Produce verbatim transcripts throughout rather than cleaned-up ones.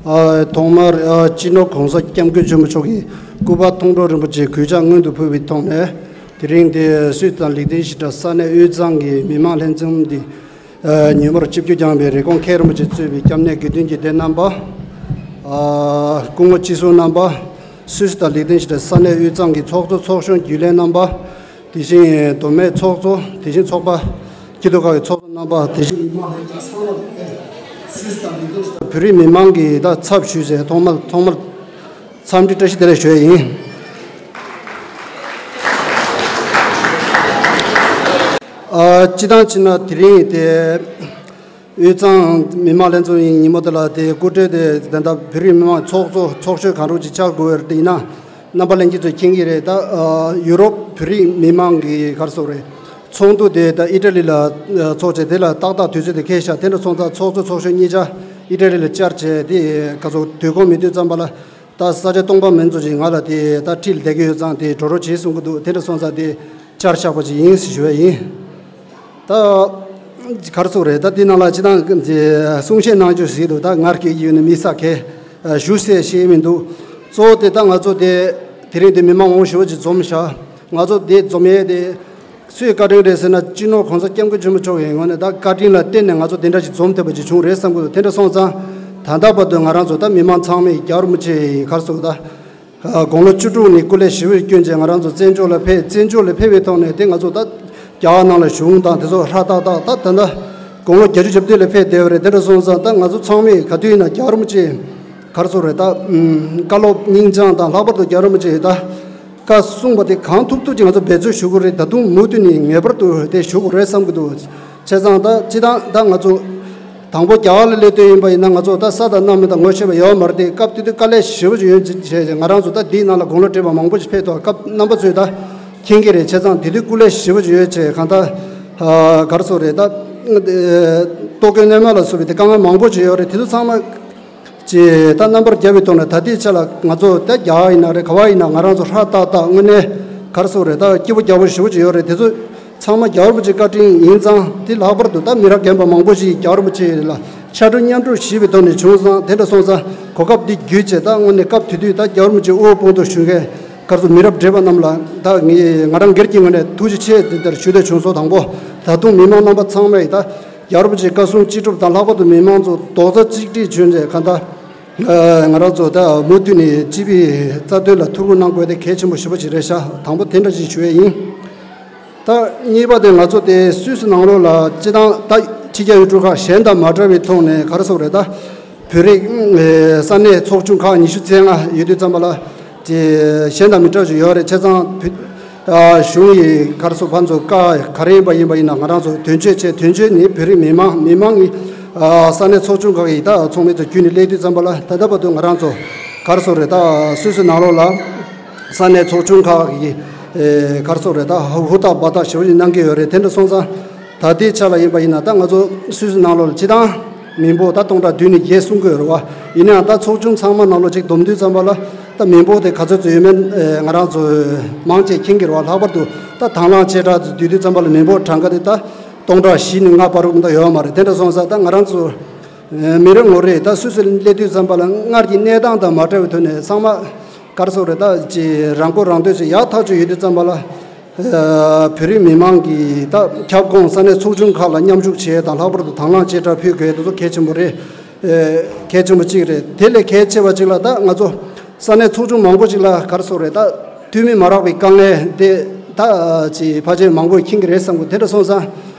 ཨ། ཐོག་མར་ཨ་སྤྱི་ནོར་༸གོང་ས་༸སྐྱབས་མགོན་ཆེན་པོ་མཆོག་གི་སྐུ་པར་མཐོང་གྲོལ་རིན་པོ་ཆེ་གུས་ཕྱག་སྔོན་དུ་ཕུལ་བའི་ཐོག་ནས། དེ་རིང་འདིར་སུད་སི་དང་ལིག་ཏེན་ཤི་ཏན་ས་གནས་དབུས་གཙང་གི་མི་མང་ལྷན་འཛོམས་འདི་ཉིན་མོར་ཆིབས་བསྒྱུར་བསྐྱངས་པའི་རི་ཀོན་མཁན་རིན་པོ་ཆེ་གཙོས་པའི་སྐྱབས་གནས་དགེ་འདུན་གྱི་སྡེ་རྣམ་པ། ཨ། སྐུ་ངོ་སྤྱི་ཟུར་རྣམ་པ། སུད་སི་དང་ལིག་ཏེན་ཤི་ཏན་ས་གནས་དབུས་གཙང་གི་ཚོགས་གཙོ་ཚོགས་གཞོན་རྒྱུན་ལས་རྣམ་པ། དེ་བཞིན་མདོ་སྨད་ཚོགས་གཙོ། དེ་བཞིན་ཚོགས་པ་སྐྱིད་སྡུག་ཁག་གི་ཚོགས་གཙོ་རྣམ་པ། དེ་བཞིན་མི་མང་ལྷན་རྒྱས་ཚང་མ་ལ་སུད་སི་དང་ལིག་ཏེན་ཤི་ཏན་བོད་རིགས་མི་མང་གི་ད་ཚབ་ཞུས་བྱས་ཐོག་མར་ཐོག་མར་འཚམས་འདྲི་བཀྲ་ཤིས་བདེ་ལེགས་ཞུ་ཡས་ཡིན། ཨ། སྤྱིར་བཏང་བྱས་ན་དེ་རིང་དེ་དབུས་གཙང་མི་མང་ལྷན་ཚོགས་ཡིན། ཉིན་མོ་དེ་ལ་དེ་སྐུ་མགྲོན་དེ་ད་ལྟ་བོད་རིགས་མི་མང་ཚོགས་གཙོ་ཚོགས་གཞོན་གང་རུང་ཅིག་བཅར་དགོས་པ་རེད། དེ་ཡིན་ན་རྣམ་པ་ལྷན་རྒྱས་ཚོས་མཁྱེན་གྱི་རེད། ད་ཨ་ཡུ་རོབ་བོད་རིགས་མི་མང་གི་ག་རེ་ཟེར་དགོས་རེད། ཚོགས་འདུ་དེ་ད་ཨི་ཊ་ལི་ལ་ཨ་ཚོགས་བྱས། དེ་ལ་ཏག་ཏག་དུས་ཚོད་དེ་འཁེལ་ཤག་དེ་འདྲ་སོང་ཙང་ཚོགས་གཙོ་ཚོགས་གཞོན་གཉིས་ཆ་ཨི་ཊ་ལི་ལ་བཅར་བྱས། དེ་ག་ཚོད་དུས་ཁོམ་མེད་དུས་ཙམ་པ་ལ། ད་ས་ཆ་སྟོང་པ་མིན་ཚོ་ཅིག་ང་ལ་དེ་ད་འཁྲིས་ལ་བསྡད་ཀྱི་ཡོད་ཙང་དེ་འགྲོ་རོགས་བྱེད་གསུང་གི་འདུག་དེ་འདྲ་སོང་ཙང་དེ་བཅར་བཞག་པ་ཅིག་ཡིན་ཞེས་ཞུ་བ་ཡིན། ད་ག་རེ་ཟེར་དགོས་རེད། ད་དེ་ནང་ལ་སྤྱིར་བཏང་གི་གསུང་བཤད་གནང་རྒྱུ་ཞིག་འདུག་ད་ངར་སྐད་ཡིན་ནི་མི་ས་ཁེ་ཞུ་སའི་ཤེས་མི་འདུག་གཙོ་བོ་དེ་ད་ང་ཚོ་དེ་དེ་རིང་དེ་མི་མང་མང་པོ་ཞེ་པོ་ཅིག་འཛོམས་ཤག་ང་ཚོ་དེ་འཛོམས་ཡས་དེ་སུའི་བཀའ་དྲིན་རེད་ཟེར་ན། སྤྱི་ནོར་༸གོང་ས་༸སྐྱབས་མགོན་ཆེན་པོ་མཆོག་གི་ངོས་ནས་ད་བཀའ་དྲིན་ལ་བརྟེན་ནས་ང་ཚོ་དེ་འདྲ་ཞིག་འཛོམས་ཐུབ་པ་ཅིག་བྱུང་རེད་བསམ་གྱི་འདུག་དེ་འདྲ་སོང་ཙང་ད་ལྟ་བར་དུ་ང་རང་ཚོ་ད་མི་མང་ཚང་མས་རྒྱལ་བ་རིན་པོ་ཆེ་ཡི་ག་རེ་ཟེར་དགོས། ད་དགུང་ལོ་བཅུ་དྲུག་ནས་སྐུ་ལས་ཞེ་པོ་བསྐྱོན་བྱས་ང་རང་ཚོ་བཙན་བྱོལ་ལ་ཕེབས། བཙན་བྱོལ་ལ་ཕེབས་པའི་ཐོག་ནས་དེ་ང་ཚོ་ད་རྒྱ་གར་ནང་ལ་གཞུང་དང་དེ་ཚོ་ཧྲ་ཏག་ཏག་ད་ད་ལྟ་དགུང་ལོ་བརྒྱད་ཅུ་གྱ་བདུན་ལ་ཕེབས་བསྡད་པ་རེད། དེ་འདྲ་སོང་ཙང་ད་ང་ཚོ་ཚང་མས་ག་དུས་ཡིན་ན་རྒྱལ་བ་རིན་པོ་ཆེ་ག་རེ་ཟེར་དགོས་རེད། ད་བཀའ་སློབ་སྙིང་བཅངས་དང་། ལྷག་པར་དུ་རྒྱལ་བ་རིན་པོ་ཆེ་ད་བཀའ་གསུངས་པ་དེ་གང་ཐུབ་ཐུབ་ཀྱིས་ང་ཚོ་འབད་རྩོལ་ཞུ་དགོས་རེད། ད་དུང་མུ་མཐུད་ནས་ངེས་པར་དུ་དེ་ཞུ་དགོས་རེད་བསམ་གྱི་འདུག་བྱས་ཙང་ད་སྤྱིར་བཏང་ད་ང་ཚོ་དང་པོ་རྒྱ་གར་ལ་སླེབས་དུས་ཡིན་པ་ཡིན་ན་ང་ཚོ་ད་ས་དང་གནམ་མི་དང་ངོ་ཤེས་པ་ཡོད་མ་རེད། དེ་སྐབས་དེ་དུས་དཀའ་ལས་ཞེ་པོ་ཅིག་ཡོད་བྱས་ང་རང་ཚོ་ད་འདིའི་ནང་ལ་དགུང་ལོ་བགྲེས་པ་མང་པོ་ཞིག་ཕེབས་ཐུབ། སྐབས་རྣམ་པ་ཚོས་ད་མཁྱེན་གྱི་རེད། བྱས་ཙང་དེ་དུས་སྐུ་ལས་ཞེ་པོ་ཅིག་ཡོད་བྱས་གང་ལྟར་ཨ་ག་རེ་ཟེར་དགོས་རེད། ད་ལྟོ་གོས་གནས་མལ་ལ་སོགས་པའི་དེ་དཀའ་ངལ་མང་པོ་ཅིག་ཡོད་རེད། དེ་ཚོ་ཚང་མ་ཅེས་ད་རྣམ་པར་རྒྱལ་བའི་ཐོག་ནས་ད་ལྟའི་ཆ་ལ་ང་ཚོ་ད་རྒྱ་གར་ཡིན་ན་རེད། ག་བ་ཡིན་ན་ང་རང་ཚོ་ཧྲ་ཏག་ཏག་དངོས་གནས་ག་རེ་ཟེར་དགོས་རེད། ད་སྐྱིད་པོ་རྒྱ་བོ་ཞེ་པོ་ཅིག་ཡོད་རེད། དེ་ཚོ་ཚང་མ་རྒྱལ་བ་རིན་པོ་ཆེའི་བཀའ་དྲིན་ཡིན་ཙང་། དེ་ལྷག་པར་དུ་ད་མི་རབས་རྒན་པ་མང་པོ་ཞིག་རྒྱལ་བ་རིན་པོ་ཆེ་ལ་ཕྱར་གྲུ་མཉམ་གྲུ་བཞེས་པའི་ཐོག་ནས་བྱུང་སོང་། དེ་འདྲ་སོང་ཙང་གོ་སྐབས་འདི་བརྒྱུད་བྱས་ད་དངོས་གནས་སྐབས་དེ་དུས་ད་རྒྱལ་བ་རིན་པོ་ཆེ་དབུ་འོག་དཔུང་དུ་བཞུགས་མཁན་ག་རེ་ཟེར་མི་རབས་བགྲེས་པ་རྣམས་ལ་ད་ངས་ང་རང་སྒེར་གྱི་ངོས་ནས་ཐུགས་རྗེ་ཆེ་དེ་ལྟར་ཞུ་འདོད་བྱུང་སོང་། དང་པོ་ད་དུང་མི་མང་རྣམ་པ་ཚང་མས་ད་རྒྱལ་བ་རིན་པོ་ཆེའི་བཀའ་གསུང་ཅི་སྒྲུབ་དང་། ལྷག་པར་དུ་མི་མང་ཚོ་རྡོག་རྩ་གཅིག་སྒྲིལ་བྱུང་རྗེས་གང་ལྟར་ང་རང་ཚོ་ད་མུ་མཐུད་ནས་སྤྱི་པའི་རྩ་དོན་ལ་ཐུགས་ཁུར་གནང་དགོས་དེ་གལ་ཆེན་པོ་ཞེ་པོ་ཅིག་རེད་ཤག་དང་པོ་དེ་འདྲ་ཞིག་ཞུ་ཡས་ཡིན། ད་གཉིས་པ་དེ་ང་ཚོ་དེ་སུད་སི་ནང་ལོགས་ལ་སྤྱིར་བཏང་ད་ཕྱི་རྒྱལ་ཡུལ་གྲུ་ཁག་གཞན་དང་མ་འདྲ་བའི་ཐོག་ནས་ག་རེ་ཟེར་དགོས་རེད། ད་བོད་རིགས་ཨེ་ས་གནས་ཚོགས་ཆུང་ཁག་ཉི་ཤུ་རྩ་ལྔ་ཡོད་དུས་ཙམ་པ་ལ་དེ་གཞན་དང་མི་འདྲ་བ་ཞིག་ཡོད་རེད། བྱས་ཙང་བོད་ཨ་གཞུང་ཡི་ག་རེ་ཟེར་དགོས། ང་ཚོ་བཀའ་ག་རེ་ཡིན་པ་ཡིན་པ་ཡིན་ན་ང་རང་ཚོ་དོན་གཅོད་བྱས། དོན་གཅོད་ནི་བོད་རིགས་མི་མང་མི་མང་གི་ཨ་ས་གནས་ཚོགས་ཆུང་ཁག་གི་ད་ཚོགས་མི་ཚོ་བརྒྱུད་ནས་སླེབས་དུས་ཙམ་པ་ལ་ད་ལྟ་བར་དུ་ང་རང་ཚོ་ག་རེ་ཟེར་དགོས་རེད། ད་སུད་སི་ནང་ལོགས་ལ་ས་གནས་ཚོགས་ཆུང་ཁག་གི་ཨེ་ག་རེ་ཟེར་དགོས་རེད། ད་ཧུར་ཐག་འབད་ཐག་ཞེ་པོ་ཅིག་གནང་གི་ཡོད་རེད། དེ་འདྲ་སོང་ཙང་ད་ལྟའི་ཆ་ལ་ཡིན་པ་ཡིན་ན་ད་ང་ཚོ་སུད་སི་ནང་ལོགས་ལ་སྤྱིར་བཏང་མི་འབོར་ད་སྟོང་ཕྲག་བདུན་ནས་བརྒྱད་གསུང་གི་ཡོད་རེད་བ། ཡིན་ནའང་ད་ཚོགས་ཆུང་ཚང་མ་ནང་ལོགས་ཅིག་བསྡོམས་དུས་ཙམ་པ་ལ་ད་མི་འབོར་དེ་ག་ཚོད་ཙམ་ཡོད་མེད་ཨེ་ང་རང་ཚོ་མང་ཆེ་མཁྱེན་གྱི་རེད་བ། ལྷག་པར་དུ་ད་དང་བླངས་ཆེ་དྲགས་ཚོ་བསྡུས་དུས་ཙམ་པ་ལ་མི་འབོར་གྲངས་ཀ་དེ་ད་སྟོང་ཕྲག་བཞི་ནས་ལྔ་བར་དུ་ད་ཡོད་མ་རེད། དེ་འདྲ་སོང་ཙང་ད་ང་རང་ཚོ་ཨེ་མི་རེ་ངོ་རེ་ད་སུད་སི་སླེབས་དུས་ཙམ་པ་ལ་སྔར་གྱི་གནས་སྟངས་དང་མ་འདྲ་བའི་ཐོག་ནས་ཚང་མ་ག་རེ་ཟེར་དགོས་རེད། ད་ཅིག་རང་མགོ་རང་ཐོན་ཅིག་ཡག་ཐག་ཆོད་ཡོད་དུས་ཙམ་པ་ལ། ཨ་བོད་རིགས་མི་མང་གིས་ད་ཁྱབ་ཁོངས་ས་གནས་ཚོགས་ཆུང་ཁག་ལ་མཉམ་ཞུགས་བྱེད་དང་། ལྷག་པར་དུ་དང་བླངས་ཆེ་དྲགས་ཕུལ་དགོས་དེ་ཚོ་གལ་ཆེན་པོ་རེད། ཨེ་གལ་ཆེན་པོ་གཅིག་རེད། དེ་ལས་གལ་ཆེ་བ་གཅིག་ལ་ད་ང་ཚོ་ས་གནས་ཚོགས་ཆུང་མང་པོ་ཅིག་ལ་ག་རེ་ཟེར་དགོས་རེད། ད་འཐུས་མི་མ་རག་པའི་དཀའ་ངལ་དེ་ད་ཅིག་ཕལ་ཆེར་མང་པོས་མཁྱེན་གྱི་རེད་བསམ་གི། དེ་འདྲ་སོང་ཙང་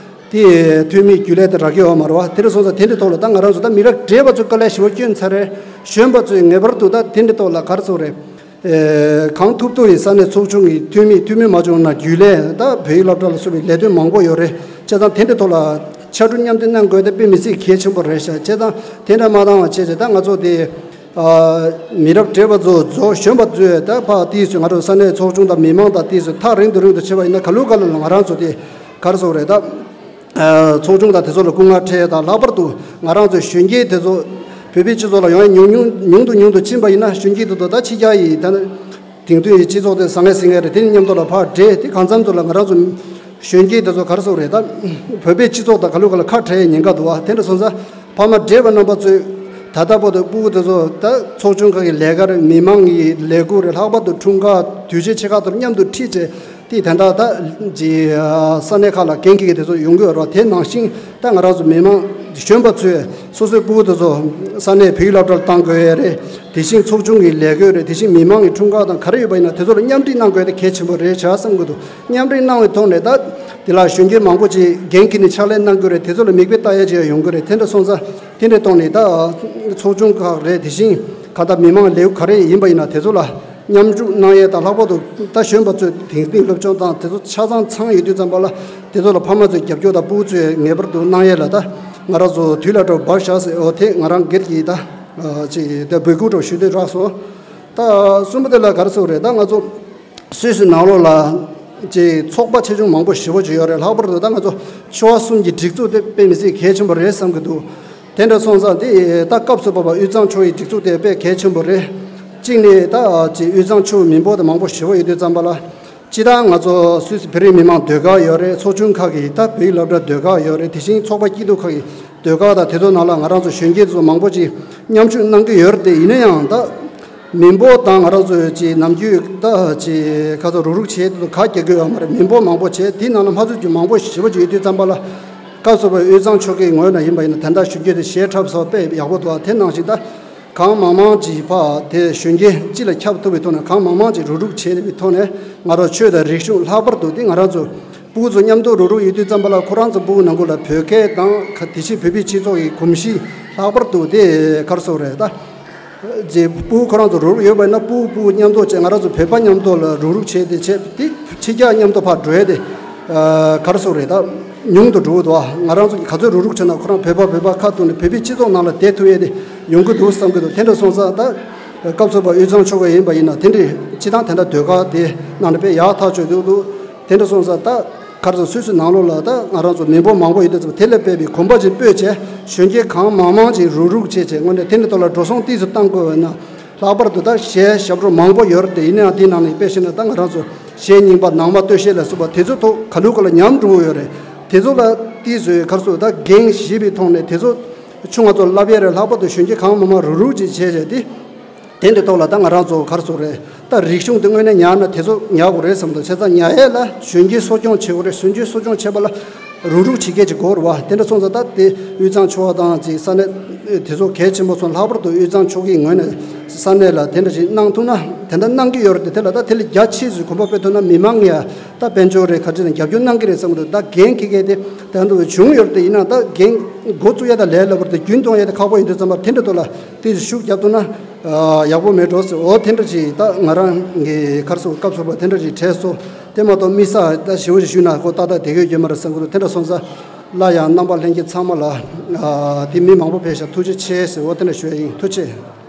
དེ་འཐུས་མིའི་རྒྱུན་ལས་དེ་རག་གི་ཡོད་མ་རེད་བ། དེ་འདྲ་སོང་ཙང་དེ་འདྲའི་ཐོག་ལ་ད་ང་རང་ཚོ་ད་མི་རབས་བགྲེས་པ་ཚོས་དཀའ་ལས་ཞེ་པོ་བསྐྱོན་ཚར་རེད། གཞོན་པ་ཚོས་ངེས་པར་དུ་ད་དེ་འདྲའི་ཐོག་ལ་ག་རེ་ཟེར་དགོས་རེད། ཨེ་གང་ཐུབ་ཐུབ་ཡིན་ས་གནས་ཚོགས་ཆུང་གི་འཐུས་མི། འཐུས་མི་མ་བྱུང་ན་རྒྱུན་ལས། ད་བོད་ཡིག་སློབ་གྲྭ་ལ་སོགས་པའི་ལས་དོན་མང་པོ་ཡོད་རེད། བྱས་ཙང་དེ་འདྲའི་ཐོག་ལ་ཕྱར་གྲུ་མཉམ་འདེགས་གནང་དགོས་དེ་དཔེ་མི་སྲིད་གལ་ཆེན་པོ་རེད་ཤག་བྱས་ཙང་དེ་འདྲ་མ་བཏང་བ་བྱས་བྱས་ད་ང་ཚོ་དེ་ཨ་མི་རབས་བགྲེས་པ་ཚོ་ཚོ་གཞོན་པ་ཚོས་ད་ཕར་ཏོག་ཙམ་ང་ཚོ་ས་གནས་ཚོགས་ཆུང་དང་མི་མང་དང་ཏོག་ཙམ་ཐག་རིང་དུ་རིང་དུ་བྱས་པ་ཡིན་ན་ག་ལེར་ག་ལེར་ལ་ང་རང་ཚོ་དེ་ག་རེ་ཟེར་དགོས་རེད། ད་ཚོགས་ཆུང་དང་དེ་ཚོ་ལ་སྐུ་ངལ་འཕྲད་དང་། ལྷག་པར་དུ་ང་རང་ཚོའི་གཞོན་སྐྱེས་དེ་ཚོ་བོད་པའི་སྤྱི་ཚོགས་ལ་ཡོང་ཡ་ཉུང་ཉུང་ཉུང་དུ་ཉུང་དུ་ཕྱིན་པ་ཡིན་ན་གཞོན་སྐྱེས་དེ་ཚོ་ད་ཕྱི་རྒྱལ་ཡི་ད་དེང་དུས་ཡི་སྤྱི་ཚོགས་དེ་བཟང་ངན་ཟིང་ངན་རེད། དེ་མཉམ་དུ་ལ་ཕར་འདྲེས་དེ་གང་འཚམ་ཚོ་ལ་ང་རང་ཚོ་གཞོན་སྐྱེས་དེ་ཚོ་ག་རེ་ཟེར་དགོས་རེད། ད་བོད་པའི་སྤྱི་ཚོགས་དང་ག་ལེར་ག་ལེར་ཁ་བྲལ་ཡའི་ཉེན་ཁ་འདུག་བ། དེ་འདྲ་སོང་ཙང་ཕ་མ་བགྲེས་པ་རྣམ་པ་ཚོས་ ད་ལྟ་བར་དུ་སྤུ་གུ་དེ་ཚོ་ད་ཚོགས་ཆུང་ཁག་གི་ལས་ཀ་རེད། མི་མང་གི་ལས་འགུལ་རེད། ལྷག་པར་དུ་འཁྲུངས་སྐར་དུས་ཆེན་ཆེ་ཁག་དང་མཉམ་དུ་ཁྲིད་བྱས་དེ་ད་ལྟ་ད་ཅི་ས་གནས་ཁག་ལ་འགན་འཁྱེར་མཁན་དེ་ཚོ་ཡོང་གི་ཡོད་རེད། དེ་ནང་བཞིན་ད་ང་རང་ཚོ་མི་མང་གཞོན་པ་ཚོས་སོ་སོའི་སྤུ་གུ་དེ་ཚོ་ས་གནས་བོད་ཡིག་སློབ་གྲྭར་བཏང་དགོས་ཡས་རེད། དེ་བཞིན་ཚོགས་ཆུང་གི་ལས་འགུལ་རེད། དེ་བཞིན་མི་མང་གི་འཁྲུངས་སྐར་དང་ག་རེ་ཡོད་པ་ཡིན་ན་དེ་ཚོ་ལ་མཉམ་འབྲེལ་གནང་དགོས་དེ་གལ་ཆེན་པོ་རེད་བྱ་བསམ་གྱི་འདུག་མཉམ་འབྲེལ་གནང་བའི་ཐོག་ནས་ད་དེ་ལ་གཞོན་སྐྱེས་མང་པོ་ཅིག་འགན་འཁྱེར་ནས་ཕྱག་ལས་གནང་དགོས་རེད། དེ་ཚོ་ལ་མིག་དཔེ་ལྟ་ཡས་ཅིག་ཡོང་གི་རེད། དེ་འདྲ་སོང་ཙང་དེ་འདྲའི་ཐོག་ནས་ད་ཚོགས་ཆུང་ཁག་རེད། དེ་བཞིན་ག་ད་མི་མང་ལེའུ་ག་རེ་ཡིན་པ་ཡིན་ན་དེ་ཚོ་ལ་མཉམ་ཞུགས་གནང་ཡས་དང་། ལྷག་པར་དུ་ད་གཞོན་པ་ཚོས་དེང་སྟེང་སློབ་སྦྱོང་དང་དེ་ཚོ་ཆ་ཚང་ཚང་ཡོད་དུས་ཙམ་པ་ལ་དེ་ཚོ་ལ་ཕ་མ་ཚོས་རྒྱབ་སྐྱོར་དང་སྤུ་གུ་ཚོས་ངེས་པར་དུ་གནང་ཡས་ལ་ད་ང་རང་ཚོ་དུས་ལ་འགྲོ་བར་བཞག་ཟེར། འོ་དེ་ང་རང་སྒེར་གྱི་ད་ཅིག་ད་འབོད་སྐུལ་འདྲ་ཞུ་འདོད་རག་སོང་། ད་གསུམ་པ་དེ་ལ་ག་རེ་ཟེར་དགོས་རེད། ད་ང་ཚོ་སུད་སི་ནང་ལོགས་ལ་ཅིག་ཚོགས་པ་ཆེ་ཆུང་མང་པོ་ཞེ་པོ་ཅིག་ཡོད་རེད། ལྷག་པར་དུ་ད་ང་ཚོ་ཆོལ་ཁ་གསུམ་གྱི་སྒྲིག་འཛུགས་དེ་དཔེ་མི་སྲིད་གལ་ཆེན་པོ་རེད་བསམ་གྱི་འདུག་དེ་འདྲ་སོང་ཙང་དེ་ད་སྐབས་སུ་བབས་པ་དབུས་གཙང་ཆོལ་ཁའི་སྒྲིག་འཛུགས་དེ་དཔེ་གལ་ཆེན་པོ་རེད། གཅིག་ནས་ད་ཅིག་དབུས་གཙང་ཆོལ་ཁའི་མི་འབོར་དེ་མང་པོ་ཞེ་པོ་ཡོད་དུས་ཙམ་པ་ལ་སྤྱིར་བཏང་ང་ཚོ་སུད་སི་བོད་རིགས་མི་མང་ཟློས་གར་ཡོད་རེད། ཚོགས་ཆུང་ཁག་གི་ད་བོད་ཡིག་སློབ་གྲྭ་ཟློས་གར་ཡོད་རེད། དེ་བཞིན་ཚོགས་པ་སྐྱིད་སྡུག་ཁག་གི་ཟློས་གར་དང་དེ་ཚོ་ནང་ལ་ང་རང་ཚོ་གཞོན་སྐྱེས་ཚོ་མང་པོ་ཅིག་མཉམ་ཞུགས་གནང་གི་ཡོད་རེད། དེ་ཡིན་ན་ཡང་ད་མི་འབོར་དང་ང་རང་ཚོའི་ཅིག་ནམ་རྒྱུན་ད་ཅིག་ཁ་ཚོ་རུག་རུག་བྱས་དེ་ཚོ་ག་རྒྱག་གི་ཡོད་མ་རེད། མི་འབོར་མང་པོ་བྱས་དེའི་ནང་ལ་མ་ཚོད་ཀྱི་མང་པོ་ཞེ་པོ་ཅིག་ཡོད་དུས་ཙམ་པ་ལ་སྐབས་སུ་བབས་པའི་དབུས་གཙང་ཆོལ་ཁའི་ངོས་ནས་ཡིན་པ་ཡིན་ན་དེ་འདྲ་གཞོན་སྐྱེས་དེ་གཞས་འཁྲབ་ས་དཔེ་ཡག་པོ་འདུག་དེ་ནང་བཞིན་ད་གང་མང་མང་ཅིག་ཕ་དེ་གཞོན་སྐྱེས་སྤྱི་ལ་ཁྱབ་ཐུབ་པའི་ཐོག་ནས་གང་མང་མང་ཅིག་རུག་རུག་བྱས་པའི་ཐོག་ནས་ང་རང་ཆོས་དང་རིག་གཞུང་ལྷག་པར་དུ་དེ་ང་རང་ཚོ་སྤུ་གུ་ཚོ་མཉམ་དུ་རུག་རུག་ཡོད་དུས་ཙམ་པ་ལ་ཁོ་རང་ཚོ་སྤུ་གུ་ནང་ཁུལ་ལ་བོད་སྐད་དང་ཁ་དེ་བཞིན་བོད་པའི་སྤྱི་ཚོགས་ཀྱི་གོམས་གཤིས་ལྷག་པར་དུ་དེ་ག་རེ་ཟེར་དགོས་རེད། ད་ཅེས་སྤུ་གུ་ཁོ་རང་ཚོ་རུག་རུག་ཡོད་པ་ཡིན་ན་སྤུ་གུ་སྤུ་གུ་མཉམ་དུ་བྱས། ང་རང་ཚོ་བོད་པ་མཉམ་དུ་ལ་རུག་རུག་བྱས་ཏེ་བྱས་དེ་ཕྱི་རྒྱལ་མཉམ་དུ་ཕར་འགྲོ་ཡས་དེ་ག་རེ་ཟེར་དགོས་རེད། ད་ཉུང་དུ་འགྲོ་གི་འདུག་ང་རང་ཚོ་གི་ག་ཚོད་རུག་རུག་བྱས་ན་ཁོ་རང་བོད་པ་བོད་པ་ཁ་ཐུག་ནས་བོད་པའི་སྤྱི་ཚོགས་ནང་ལ་བསྡད་ཐུབ་ཡས་དེ་ཡོང་གི་འདུག་བསམ་གྱི་འདུག་དེ་འདྲ་སོང་ཙང་ད་སྐབས་སུ་བབས་པ་དབུས་གཙང་ཆོལ་ཁ་ཡིན་པ་ཡིན་ན་དེ་འདྲའི་སྤྱི་བཏང་དེ་འདྲ་ཟློས་གར་དེ་གནང་ནས་དཔེ་ཡག་ཐག་ཆོད་འདུག་འདུག་དེ་འདྲ་སོང་ཙང་ད་ག་རེ་ཟེར། སུད་སི་ནང་ལོགས་ལ་ད་ང་རང་ཚོ་མི་འབོར་མང་པོ་ཡོད་དུས་ཙམ་དེ་ལ་དཔག་པའི་གོམ་པ་ཅིག་སྤོས་བྱས་གཞོན་སྐྱེས་གང་མང་མང་ཅིག་རུག་རུག་བྱས་བྱས་དངོས་གནས་དེ་འདྲའི་ཐོག་ལ་འགྲོ་སོང་ཏོག་ཙམ་བཏང་དགོས་པ་ན་ལྷག་པར་དུ་ད་གཞས་ཞབས་བྲོ་མང་པོ་ཡོད་རེད་དེ། ཡིན་ན་ཡང་དེའི་ནང་ནས་དཔེ་བཤད་ན་ད་ང་རང་ཚོ་གཞས་རྙིང་པ་ནང་མ་སྟོད་གཞས་ལ་སོགས་པ་དེ་ཚོ་ཐོག་ག་ལུགས་ག་ལ་ཉམས་འགྲོ་གི་ཡོད་རེད། དེ་ཚོ་ལ་ཏོག་ཙམ་ག་རེ་ཟེར། ད་འགན་བཞེས་པའི་ཐོག་ནས་དེ་ཚོ་ཆུང་ང་ཚོ་བསླབ་ཡས་རེད། ལྷག་པར་དུ་གཞོན་སྐྱེས་གང་མང་མང་རུག་རུག་ཅིག་བྱས་བྱས་ཏེ། དེ་འདྲའི་ཐོག་ལ་ད་ང་རང་ཚོ་ག་རེ་ཟེར་དགོས་རེད། ད་རིག་གཞུང་དེ་དངོས་གནས་ཉར་ན་དེ་ཚོ་ཉར་དགོས་རེད་བསམ་འདུག་བྱས་ཙང་ཉར་ཡས་ལ་གཞོན་སྐྱེས་གསོ་སྐྱོང་བྱེད་དགོས་རེད། གཞོན་སྐྱེས་གསོ་སྐྱོང་བྱེད་པ་ལ་རུག་རུག་བྱེད་མཁན་ཅིག་དགོས་རེད་བ། དེ་འདྲ་སོང་ཙང་ད་དེ་དབུས་གཙང་ཆོལ་ཁ་དང་ཅིག་ས་གནས་དེ་ཚོ་གལ་ཆེན་པོ་སོང་། ལྷག་པར་དུ་དབུས་གཙང་ཆོལ་ཁའི་ངོས་ནས་ས་གནས་ལ་དེ་འདྲ་ཞིག་གནང་ཐུབ་ན། དེ་འདྲ་གནང་གི་ཡོད་རེད་དེ། དེ་ལ་ད་དེ་ལ་རྒྱ་ཆེ་ཚོས་གོམ་པ་སྤོས་ཐུབ་ན་མི་མང་ཡ་ད་དཔལ་འབྱོར་རེད་ག་ཅི་ནས་རྒྱབ་སྐྱོར་གནང་གི་རེད་བསམ་གི་འདུག་ད་འགན་འཁྱེར་མཁན་དེ་ད་འདུག་བྱུང་ཡོད་རེད་དེ། ཡིན་ན་ད་འགན་འགོ་བཙུགས་ཡ་ད་ལས་སླ་པོ་རེད་དེ། རྒྱུན་གཏོང་ཡ་ད་ཁག་པོ་ཡིན་དུས་ཙམ་པ་དེ་འདྲ་ཐོག་ལ་དེ་ཤུགས་རྒྱབ་ཐུབ་ན་ཡག་པོ་མེད་འགྲོ་ཟེར། འོ་དེ་འདྲ་ཅིག་ད་ང་རང་གི་ག་རེ་ཟེར། སྐབས་སུ་བབས་པ་དེ་འདྲ་ཅིག་དྲན་སོང་། དེ་མ་གཏོགས་དམིགས་བསལ་ད་ཞེ་པོ་ཅིག་ཞུས་ན་ཁོ་ཏག་ཏག་བསྡད་ཀྱི་ཡོད་མ་རེད་བསམ་གི་འདུག་དེ་འདྲ་སོང་ཙང་སླར་ཡང་རྣམ་པ་ལྷན་རྒྱས་ཚང་མ་ལ་དེ་མི་མང་པོ་ཕེབས་ཤག་ཐུགས་རྗེ་ཆེ་ཟེར། འོ་དེ་འདྲ་ཞུ་ཡ་ཡིན། ཐུགས་རྗེ་ཆེ།